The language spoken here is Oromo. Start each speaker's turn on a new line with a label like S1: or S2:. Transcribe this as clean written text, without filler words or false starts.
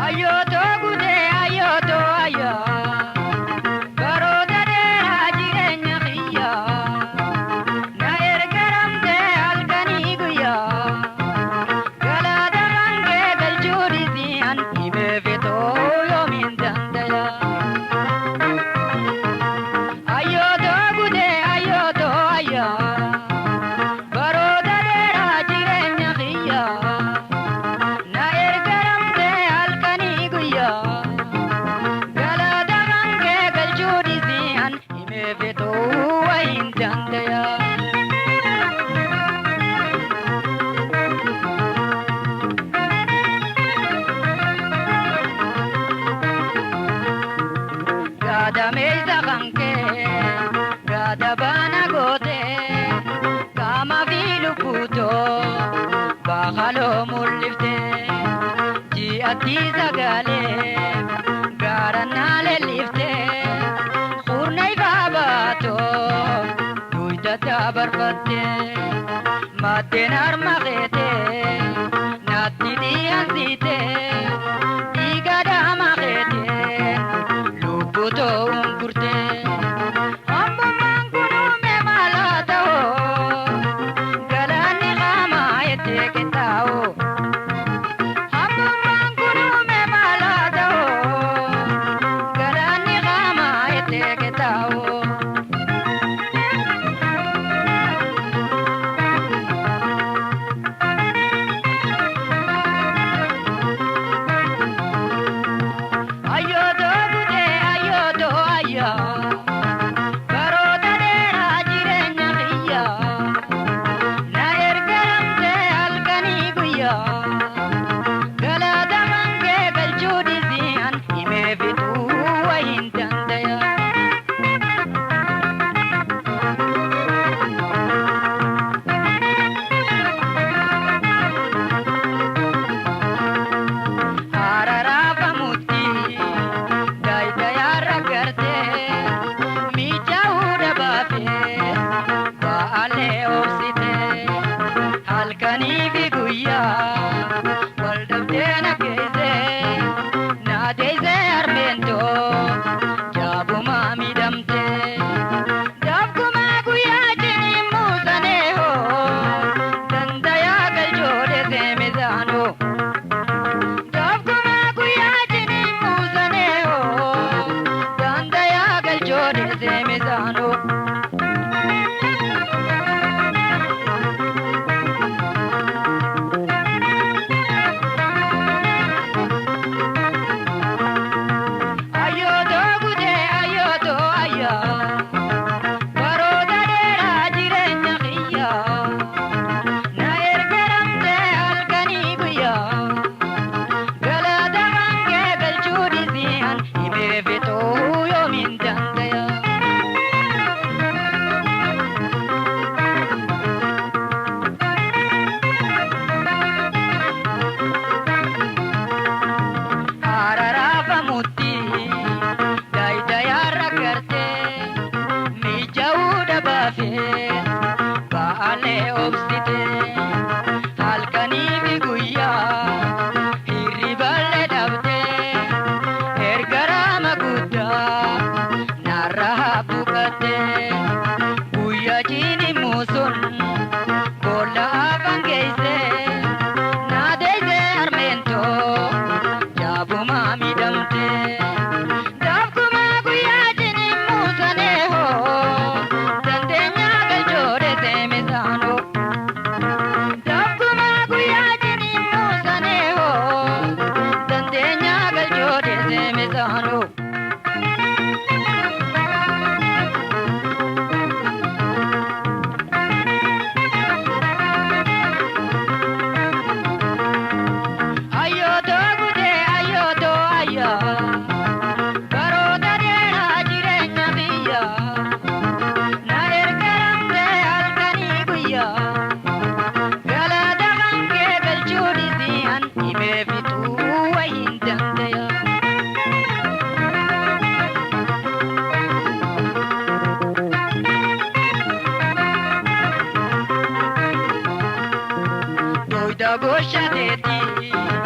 S1: Ayyooto gudee ayyooto ayyaa baroota dheeraa jireenya kiyyaa na ergaramtee halkanii guyyaa galaata hangee galchuu dhiisii an himee fitoo yoomiin danda'a. Ayyooto gudee ayyooto ayyaa baroota dheeraa jireenya kiyyaa. Na ergaramtee halkanii guyyaa galaata hangee galchuu dhiisii an himee fitoo wayiin danda'a. Gaadameessa kankee gaada baana gootee qaama fi lubbuutoo baakaloo mul'iftee ji'atti sagalee gaara naa leelliftee qurna ifaa baatoo duyda dabarfattee maddeen harma keetee naatti dhiyansitee dhiiga dhaama keetee lubbutoo ungurtee. Hambummaan kun uume maal haa ta'u galaanni qaamaa ettee qixxaa'u. Hambummaan kun uume maal haa ta'u galaanni qaamaa ettee qixxaa'u. Ayyooto gudee ayyooto ayyaa baroota dheeraa jireenya kiyyaa na ergaramtee halkanii guyyaa galaata hangee galchuu dhiisii an himee fixuu wayiin danda'a. Hararaafamutti daayitayaarra gartee miidhauu dhabaafee ba'aalee obsitee halkanii fi guyyaa wal dhabdee na geessee na deessee harmeentoo jaabumaa miidhamtee daafkumaa guyyaa jiniin muusanee hoo dandayaa galchoo seemisaanoo. Daafkumaa guyyaa jiniin muusanee hoo dandayaa galchoo seemisaanoo. Ayyooto gudee ayyooto ayyaa baroota dheeraa jireenya kiyyaa na ergaramtee halkanii guyyaa galaata hangee galchuu dhiisii an himee fixuu yoomiin danda'a. Hararaafamutti daayitayaarra gartee miidhauu dhabaafee ba'aalee obsitee halkanii fi guyyaa hirriballee dhabdee ergaraama guddaa narraa buqattee guyyaa ciini muusun boolla afaan geessee na deessee harmeentoo jaabumaa miidhamtee. Daafkumaa guyyaa jiniin muusanee hoo dandeenyaa galchoo seemisaanoo. Duyda goshateeti.